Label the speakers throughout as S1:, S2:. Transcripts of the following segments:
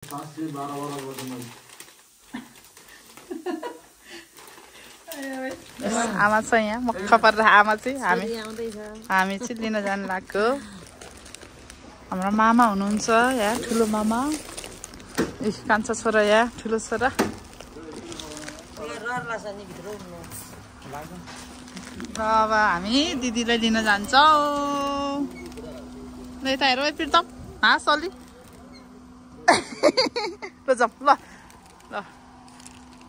S1: आमा छ यहाँ मक्ख परेर आमा चाहिँ हामी चाहिँ लिन जानु लाग्यो। हाम्रो मामा हुनुहुन्छ यहाँ, ठुलो मामा, कान्छा छोरा यहाँ, ठुलो छोरा। अब हामी दिदीलाई लिन जान्छौँ। ल यता हेर प्रितम, हाँस अलि। ल जाउँ ल ल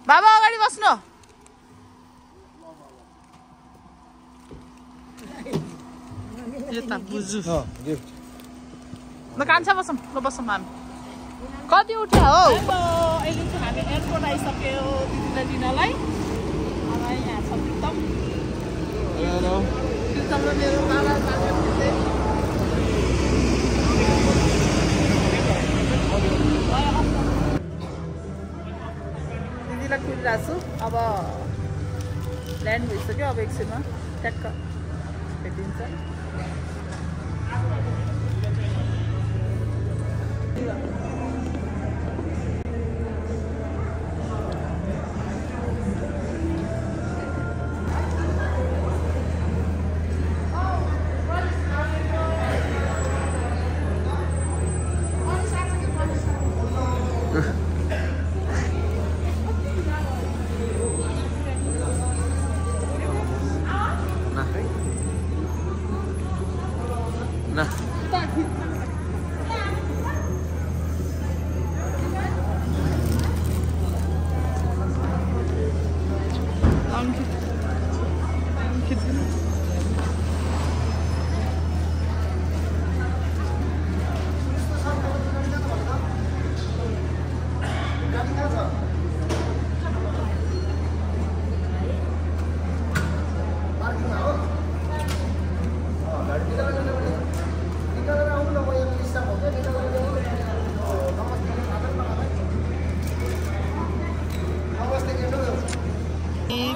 S1: बाबा अगाडि बस्नु। यता बुझु ल कान्छा बसौँ, ल बसौँ हामी। कति उठ्यो हो? अहिले चाहिँ हामी एयरपोर्ट आइसक्यो दिदीलाई लिनलाई। अब यहाँ छ प्रितम, प्रितम र मेरो बाबा दिदीलाई कुरिरहेको छु। अब ल्यान्ड भइसक्यो, अब एकछिनमा ट्याक्क भेटिन्छ।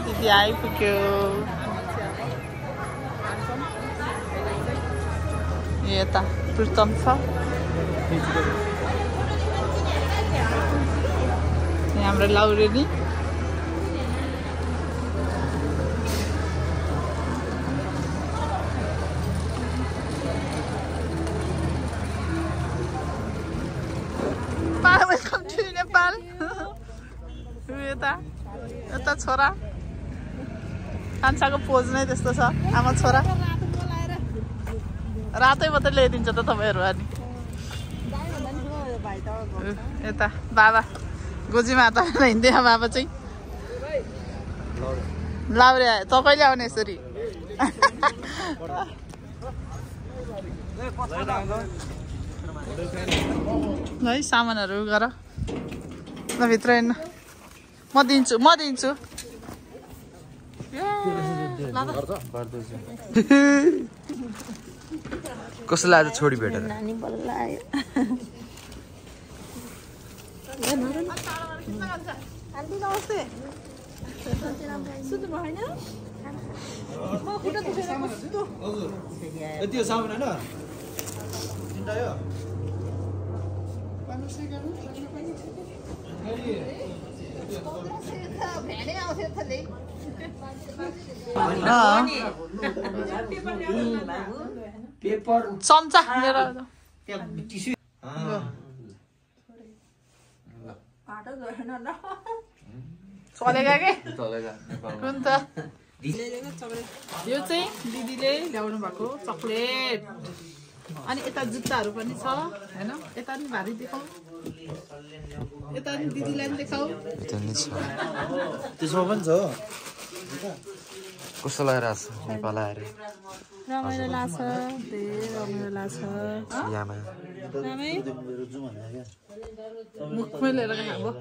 S1: दिदी आइपुग्यो। यता प्रितम छ, यहाँ हाम्रो लाउरेनी। Welcome to Nepal. यता छोरा कान्छाको पोज नै त्यस्तो छ। आमा छोरा रातै मात्रै ल्याइदिन्छ त तपाईँहरू। अनि यता बाबा गोजी माता हिँड्दै बाबा चाहिँ लाउरे आयो। तपाईँले आउने यसरी ल है सामानहरू गर ल भित्र हिँड्नु। म दिन्छु
S2: कसो लाग्यो छोडी भेटेर?
S1: नानी बल्ल आयो। आन्टी नमस्ते। सुत्नु भएन?
S2: यति सामान होइन
S1: पेपर चम्चा चलेगा के कुन त यो चाहिँ दिदीले ल्याउनु भएको चक्लेट। अनि यता जुत्ताहरू पनि छ हैन। यता नि भारी देखाऊ, यता नि दिदीलाई पनि देखाऊ।
S2: त्यसमा पनि छ। कस्तो लागिरहेछ नेपाल आएर?
S1: रमाइलो लाग्छ, धेरै रमाइलो लाग्छ। मुखमै लिएर खाएको।